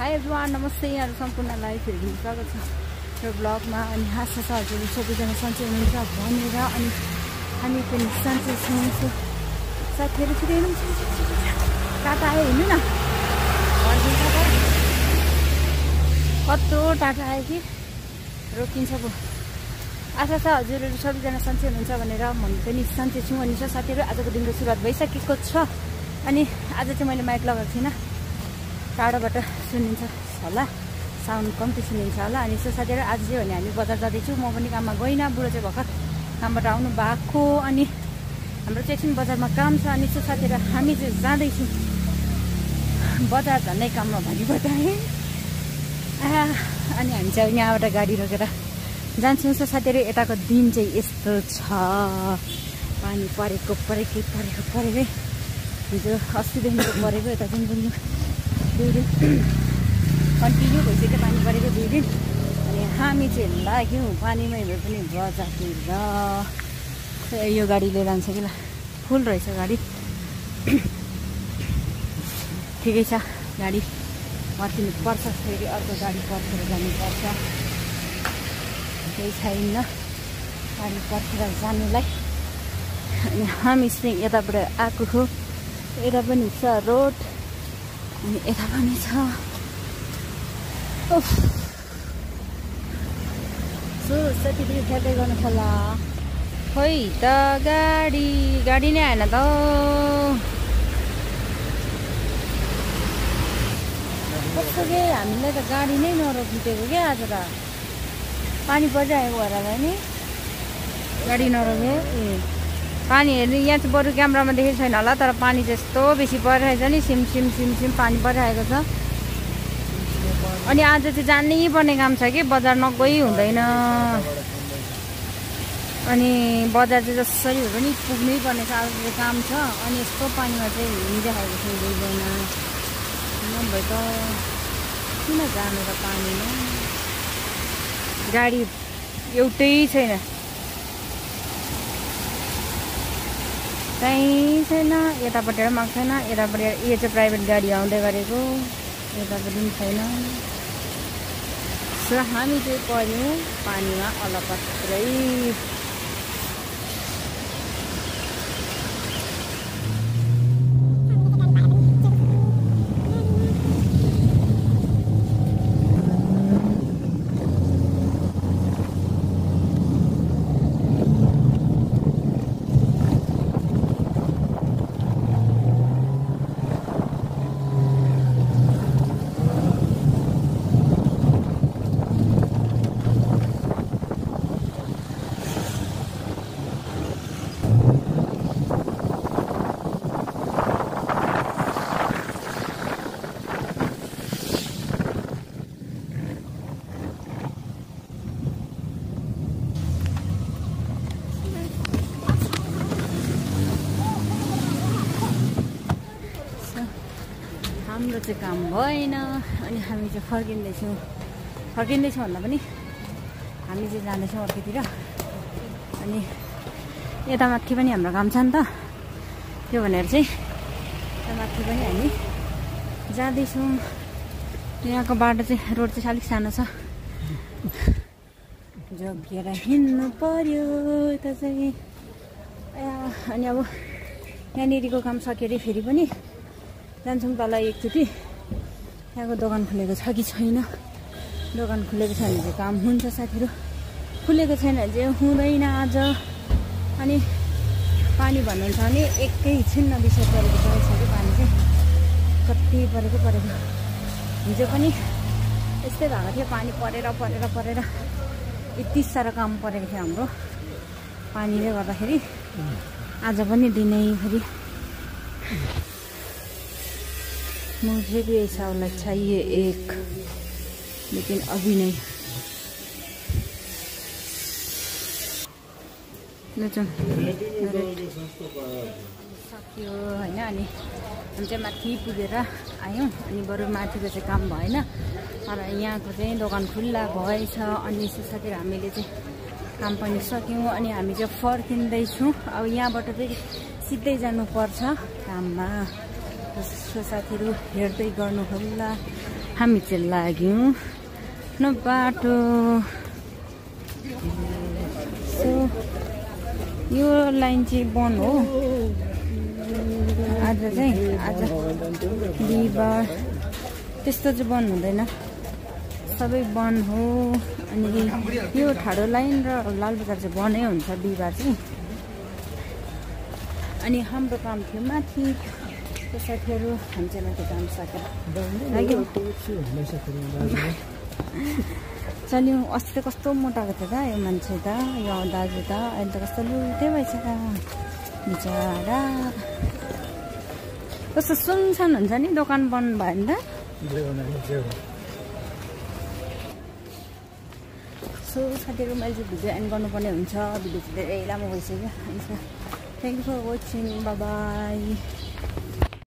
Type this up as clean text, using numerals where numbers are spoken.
High everyone, नमस्ते। यहाँहरू सम्पूर्णलाई फेरि स्वागत छ यो ब्लगमा। अनि आशा छ हजुरहरू सबैजना सन्चै हुनुहुन्छ भनेर। अनि हामी पनि सन्चै छौँ। साथीहरू फेरि टाटा आयो, हिँड्नु न। कत्रो टाटा आयो कि रोकिन्छ पो। आशा छ हजुरहरू सबैजना सन्चै हुनुहुन्छ भनेर। म पनि सन्चै छु। अनि साथीहरू आजको दिनको सुरुवात भइसकेको छ। अनि आज चाहिँ मैले माइक लगाएको थिइनँ, टाढोबाट सुनिन्छ होला, साउन्ड कम्ती सुनिन्छ होला। अनि साथीहरू आज चाहिँ भने हामी बजार जाँदैछु। म पनि काममा गइनँ, बुढो चाहिँ भर्खर कामबाट आउनु भएको। अनि हाम्रो चाहिँ एकछिन बजारमा काम छ। अनि साथीहरू हामी चाहिँ जाँदैछौँ बजार झन्डै काममा भनिबाट है। अनि हामी चाहिँ यहाँबाट गाडी रोकेर जान्छौँ। साथीहरू यताको दिन चाहिँ यस्तो छ, पानी परेकै हिजो अस्तिदेखिको परेको, यता चाहिँ 2 दिन कन्टिन्यू भइसक्यो पानी परेको 2 दिन। अनि हामी चाहिँ लाग्यौँ पानीमै भए पनि बजारतिर। यो गाडीले लान्छ कि ल, फुल रहेछ गाडी। ठिकै छ, गाडी पर्खिनु पर्छ, फेरि अर्को गाडी पर्खेर जानुपर्छ। केही छैन गाडी पर्खेर जानुलाई। अनि हामी चाहिँ यताबाट आएको हो, यता पनि छ रोड अनि यता पनि छ। साथीहरू खेल्दै गर्नु होला। खोइ त गाडी नै आएन त। कस्तो के हामीलाई त गाडी नै नरोकिदिएको क्या आज त। पानी परिरहेको भएर नि गाडी नरोके। पानी हेर्नु, यहाँ चाहिँ बरु क्यामेरामा देखेको छैन होला, तर पानी चाहिँ यस्तो बेसी परिरहेछ नि, सिम पानी परिरहेको छ। अनि आज चाहिँ जानै पर्ने काम छ कि, बजार नगई हुँदैन। अनि बजार चाहिँ जसरी हो पनि पुग्नै पर्ने छ, आज चाहिँ काम छ। अनि यस्तो पानीमा चाहिँ हिँडिरहेको छ, हिँड्दैन नभए त किन जानु त पानीमा। गाडी एउटै छैन, कहीँ छैन। यतापट्टि पनि आएको छैन, यतापट्टि यो चाहिँ प्राइभेट गाडी आउँदै गरेको, यतापट्टि पनि छैन। सो हामी चाहिँ पऱ्यौँ पानीमा अलपत्रै। हाम्रो चाहिँ काम भएन। अनि हामी चाहिँ फर्किँदैछौँ भन्दा पनि हामी चाहिँ जाँदैछौँ अर्कोतिर। अनि यता माथि पनि हाम्रो काम छ नि त, त्यो भनेर चाहिँ यता माथि पनि हामी जाँदैछौँ। यहाँको बाटो चाहिँ रोड चाहिँ अलिक सानो छ, जोगिएर हिँड्नु पर्यो यता चाहिँ। अनि अब यहाँनिरको काम सक्यो अरे फेरि पनि जान्छौँ तल एकचोटि। यहाँको दोकान खुलेको छ कि छैन, दोकान खुलेको छ भने चाहिँ काम हुन्छ साथीहरू, खुलेको छैन भने चाहिँ हुँदैन आज। अनि पानी भन्नुहुन्छ भने एकैछिन विषय परेको छ कि पानी चाहिँ कति परेको। हिजो पनि यस्तै भएको थियो, पानी परेर यति साह्रो काम परेको थियो हाम्रो पानीले गर्दाखेरि। आज पनि दिनैभरि मुझे भी ऐसा वाला चाहिए एक, लेकिन अभी नहीं। सक्यो होइन। अनि हामी चाहिँ माथि पुगेर आयौँ। अनि बरु माथिको चाहिँ काम भएन, तर यहाँको चाहिँ दोकान खुल्ला भएछ। अनि साथीहरू हामीले चाहिँ काम पनि सक्यौँ। अनि हामी चाहिँ फर्किँदैछौँ। अब यहाँबाट चाहिँ सिधै जानुपर्छ काममा। साथीहरू हेर्दै गर्नु होला। हामी चाहिँ लाग्यौँ न बाटो। सो यो लाइन चाहिँ बन्द हो आज बिहिबार त्यस्तो चाहिँ बन्द हुँदैन, सबै बन्द हो। अनि यो ठाडो लाइन र लालबजार चाहिँ बन्दै हुन्छ बिहिबार चाहिँ। अनि हाम्रो काम थियो माथि, त्यो साथीहरू हामी चाहिँ माथि काम सकेर चल्यौँ। अस्ति त कस्तो मोटाएको थियो त यो मान्छे त, यो दाजु त, अहिले त कस्तो लुते भएछ त बिचरा। कस्तो सुनसान हुन्छ नि दोकान बन्द भयो नि त। सो साथीहरू मैले चाहिँ भिडियो एन्ड गर्नुपर्ने हुन्छ, भिडियो चाहिँ धेरै लामो भइसक्यो। Thank you for watching, bye by.